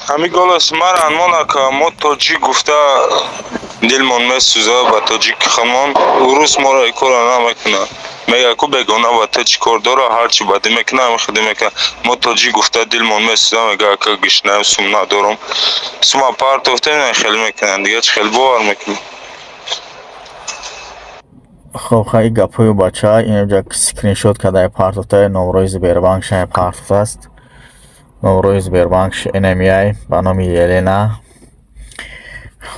Ҳами голос мара анмона, мо тоҷик гуфта дилмон месӯза ба тоҷики худмон. Урус моро икора намекуна. Мега ку бегона ба ту чӣ кор дора, ҳарчи бадӣ мекуна, ҳами худи мекуна. Мо тоҷик гуфта дилмон месӯза, мега ака гишнаем, сум надорум. Сума партофтем, хеле мекунанд. Дига чӣ хел бовар мекунӣ? Хоб, хай, гапҳои бача инҷа скриншот кардаи партофтаи, номрои Сбербанк шаи партофтааст. Номрои Сбербанк NMI ба номи Елена.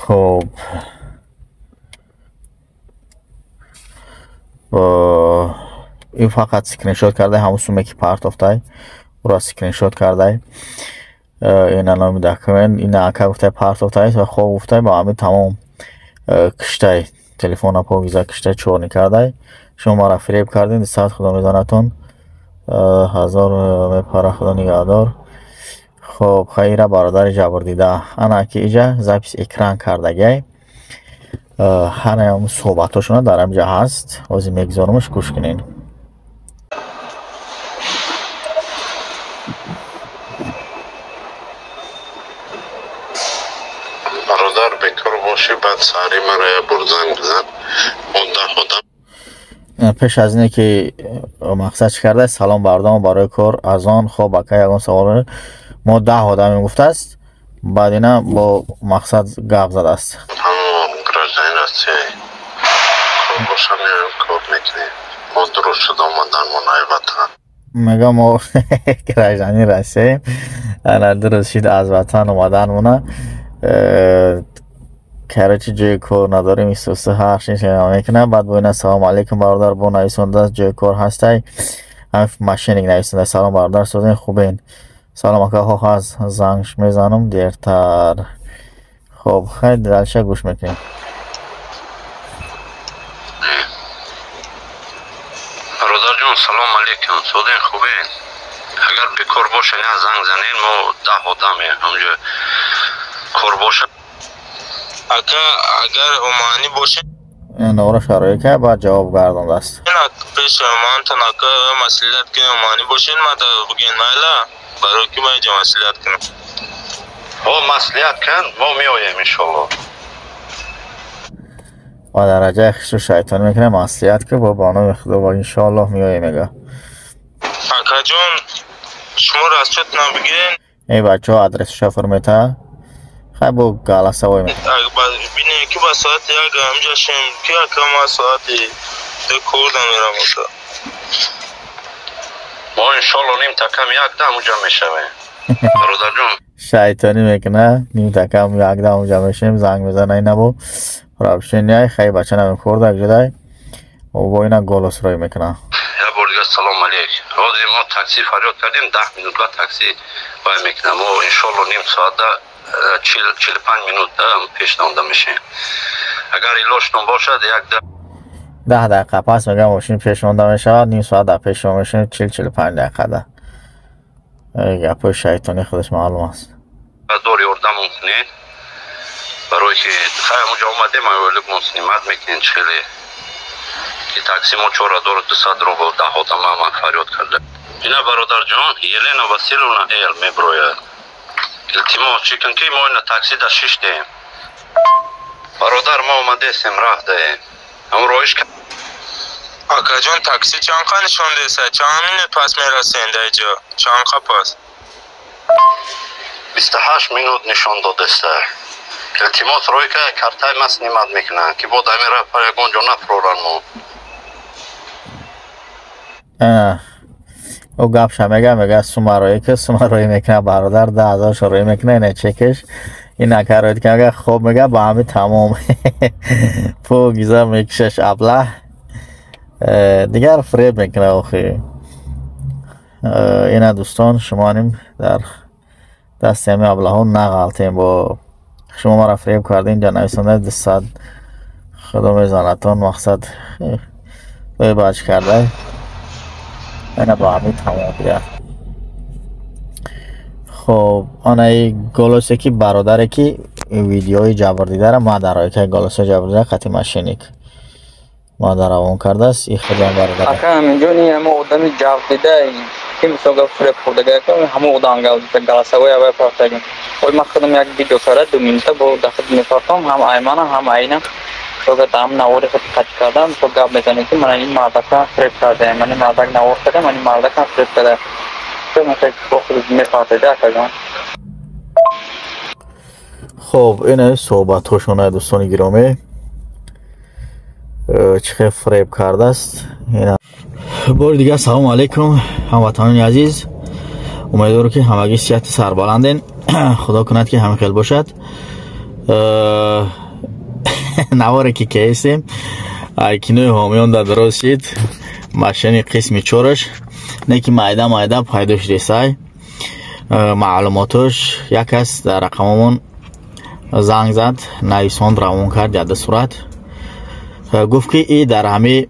Хоб, ин фақат скриншот кардай, ҳамун суме ки партофтай, уро скриншот кардай. Ина номи документ, ина ака гуфтай партофтай ва хоб гуфтай, ба ҳамин тамом киштай телефона покиза киштай чорни кардай. Шумо маро фиреб кардин, сад худо медонатон, ҳазор мепара, худо нигаҳдор. Хоб, хайра, бародари ҷабрдида, ана ки иҷа запись экран кардагиай, ҳанаям суҳбатҳошона дар ҳамиҷа ҳаст. Ҳозир мегузорамаш, гӯш кунен. Бародар, бекор бошӣ, баъд саҳари мара як бор занг бизан. Мо 10 одам. Пеш аз ине ки мақсад чӣ карда, салом бардам, барои кор аз он. Хоб, ака, ягон савол, мо 10 одамем гуфтааст, баъд ина бо мақсад гап задааст. Гражданин Россия, кор боша, меоем, кор мекунем. Мо дуруст шуда омаданмон ай ватан. Мега мо гражданин Россияем, ана дуруст шид аз ватан омаданмона. Короче, ҷои кор надорем, исоса ҳар мекунам. Баъд бо ина салом алейкум, бародар, бо нависондааст, ҷои кор ҳастай. Ҳам мошенник нависонда: салом, бародар, созен, хубен? Салом, ака, хо ҳаст, занг мезанам дертар. Хоб, хайр, дальше гӯш мекунем. Бародарҷон, салом алейкум, соден, хубен? Агар бекор бошен, я занг занен, мо 10 одамем, ҳамҷо кор боша. Ака, агар омаанӣ бошед. Нора шароӣ кард, баъд ҷавоб гардондааст. Пеш мантон, ака, маслиҳат кунем, омаанӣ бошед, мада бигӯен, майла, барои ки ман инҷо маслиҳат кунам. Ҳо, маслиҳат кун, мо меоем, иншолло. Ба дараҷаи хишу шайтонӣ мекунем, маслиҳат ку, бо ба номи худо ва иншоаллоҳ меоем, мега. Акаҷон, шумо расчёт набигирен. Эй бачаҳо, адресу шофер мета, хай, бо голосовой. Бинем ки ба соати 1 ҳамҷа шем, ки ака ма соати 2 кор намерам, ака. Мо иншолло ним такам як дам уҷа мешавем, бародарҷон. Шайтонӣ мекуна, ним такам як дам уҷа мешавем, занг мезана, ина бо равшеняй, хай, бача намекорда ҷудай, бо ина голос рой мекуна. Як бор дигар салом алейк. Ҳозир мо такси фарёд кардем, 10 минут ба такси вай мекунам. Мо иншолло ним соата, 45 минута пеш донда мешем, агар илоҷтон бошад, як 10 дақиқа пас мегам мошин пеш монда мешавад, ним соат дар пеш мешавем, 40-45 дақиқа да. Гапҳои шайтонӣ худаш маълум аст. Дор ёрдамон кунед, барое ки хай ҳамуҷа омадем, ойликмон снимать мекунем, хеле ки такси мо 4200 рубл, 10 одама ман фарёд карда. Ина, бародарҷон, Елена Василовна эл меброяд. Илтимос, чӣ кун ки мо ина такси да шиштем. Бародар, мо омадесем, раҳ даем, ҳам роиш. Акаҷон, такси чанд қа нишон деса, чанд минут пас мерасен дар ҷо, чанд қа пас? 28 минут нишон додеста. Илтимос, ройка картай ма снимать мекунанд, ки бо дами рафа ягон ҷо нафуроранд мо. Ӯ гапша мега, мега сума роӣ ки, сума роӣ мекуна, бародар, 10 000 ша роӣ мекуна, ина чекеш, ин ака роӣ мега, хоб, мега, ба ҳами тамом погиза мекушаш, аблаҳ дигар фиреб мекуна охи. Ина дӯстон, шумоаним дар дасти ҳами аблаҳо нағалтем. Бо шумо маро фиреб карда, инҷа нависонда 200, худо мезанатон, мақсад бач карда, ина ба ҳамин тамом дигар. Хоб, онаи голосе ки бародаре ки видеои ҷабрдидара ма дарои ка голоси ҷабрдида қати мошенник ма даравон кардааст, и худам бародар. Ака, ҳаминҷони ҳама одами ҷабрдида. Ки мисол гап фиреб хӯрдага, ҳамон одам голосовой авай партагим. Ой, ман худам як видео кара 2 минута бо дахд мепартом, ҳам аймана, ҳам айна. Мисол ҳам навори худ қатъ кардам, мисол гап мезанем, ки мана ин мардака фиреб кардаем, ман ин мардак навор кардам, ман ин мардакам фиреб карда. Мепартеда, акаҷон. Хоб, ин суҳбатҳошона, дӯстони гиромӣ, чӣ хел фиреб кардааст. Бори дигар салому алайкум, ҳамватанони азиз. Умедворам, ки ҳамагӣ сиҳати сарбаланден. Худо кунад, ки ҳамин хел бошад. Наворе ки кеестем, кинои ҳомиён дар дуросид машини қисми чораш не, ки майда майда пайдо шудесай маълумотош. Як кас дар рақамомон занг зад, нависонд, равон кард яда сурат. Гуфт, ки и дар ҳами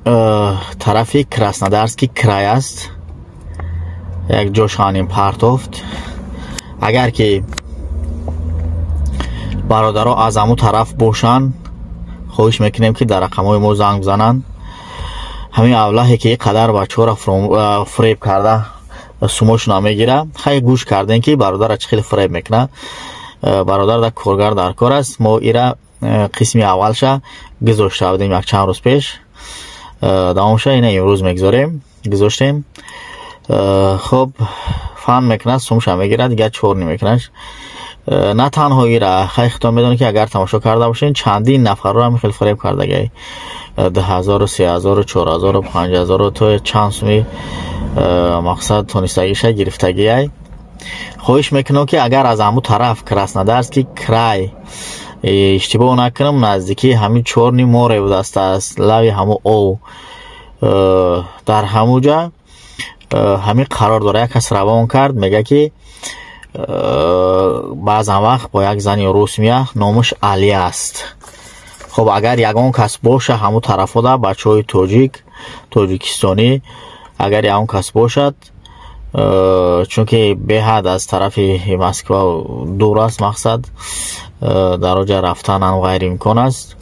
тарафи Краснодарский край аст, як ҷошаним партофт. Агар ки бародаро аз ҳамун тараф бошанд, хоҳиш мекунем, ки дар рақамҳои мо занг бизананд. Ҳамин авлаҳе ки қадар бачаҳоро фиреб карда, сумошона мегира. Хай, гӯш кардем, ки бародара чӣ хеле фиреб мекунад. Бародар дар коргар дар кор аст. Мо ира қисми аввалша гузошта будем як чанд рӯз пеш, давомша ина имрӯз мегузорем, гузоштем. Хоб, фан мекунад, сумша мегирад, дигар чор намекунад. На танҳо ира, хай, худтон медонед, ки агар тамошо карда бошед, чандин нафарро ҳам хеле фиреб кардагай: 2000-у, 3000-у, 4000-у, 5000-у, то чанд суми мақсад тонистагиша гирифтагиай. Хоҳиш мекунам, ки агар аз ҳамун тараф Краснодарский край, иштибоҳ накунам, наздикии ҳамин Чёрный море будааст, аз лави ҳамун ов, дар ҳамун ҷа ҳамин қарор дора. Як кас равон кард, мега, ки баъзан вақт бо як зани рус мея, номаш Али аст. Хоб, агар ягон кас боша ҳамун тарафода, бачаҳои тоҷик, тоҷикистонӣ, агар ягон кас бошад, чунки беҳад аз тарафи Москва дур аст, мақсад, дар оҷа рафтанам ғайриимкон аст.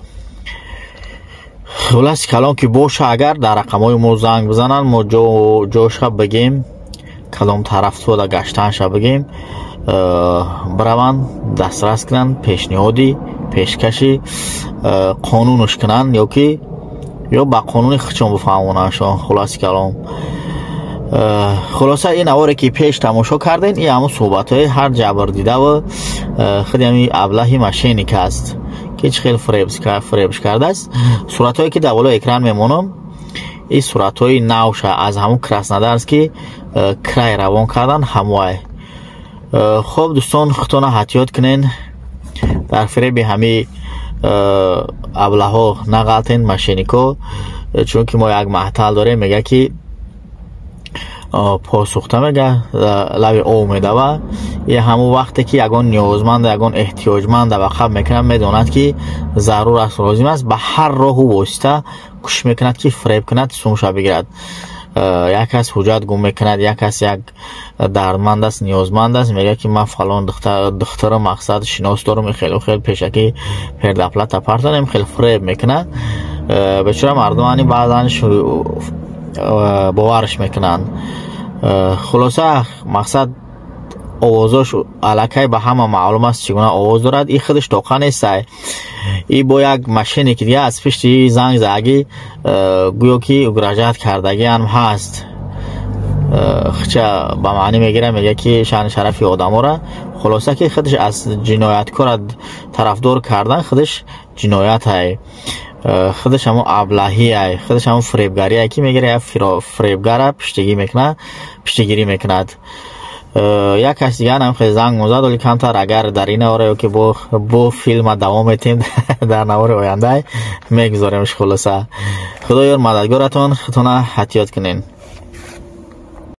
Хулоси калом, ки боша, агар дар рақамҳои мо занг бизананд, мо ҷоша бигем, кадом тарафтода гаштанша бигем, бираванд, дастрас кунанд, пешниҳоди пешкаши қонунш кунанд ё ки ё ба қонуни худшон бифаҳмонандшон. Хулоси калом, хулоса, ин аворе ки пеш тамошо кардем, ин ҳамун суҳбатҳои ҳар ҷабрдидаву худи ҳами аблаҳи мошенник аст, ки чӣ хел фиребш кардааст. Суратҳое ки дар болои экран мемонам, ин суратҳои навша аз ҳамун Краснодарский край равон кардан ҳамоай. Хоб, дӯстон, худтона эҳтиёт кунен, дар фиреби ҳами аблаҳо нағалтен, мошенникҳо, чунки мо як маҳтал дорем, мега, ки посухта, мега, лави ов медава. И ҳамон вақте ки ягон ниёзманда, ягон эҳтиёҷманда ба қабл мекунад, медонад, ки зарур аст, лозим аст, ба ҳар роҳу восита кӯшиш мекунад, ки фиреб кунад, сумша бигирад. Як кас ҳуҷҷат гум мекунад, як кас як дардманд аст, ниёзманд аст, мегӯяд, ки ман фалон духтара, мақсад, шинос дорам, хелу хел пешакӣ предоплата партонем, хел фиреб мекунад. Бечора мардум ани баъзан боварш мекунанд. Хулоса, мақсад, овозош аллакай ба ҳама маълум аст, чӣ гуна овоз дорад. И худаш тоқа нестай, и бо як мошенник дига аз пишти занг заги, гӯё ки угрожать кардагиам ҳаст. Хча ба маънӣ мегирад, мегӯяд, ки шаъни шарафи одаморо. Хулоса, ки худаш аз ҷинояткора тарафдор кардан худаш ҷиноятай, худаш ҳамон аблаҳиай, худаш ҳамон фиребгарие, ки мегирад, як фиребгара пиштигӣ мекунад, пиштигирӣ мекунад. Як кас дигар ҳам хеле занг мозад, вале камтар агар дар ин навора ё ки бо филма давом метем, дар навори оянда мегузоремш. Хулоса, Худо ёр мададгоратон, худтона эҳтиёт кунен.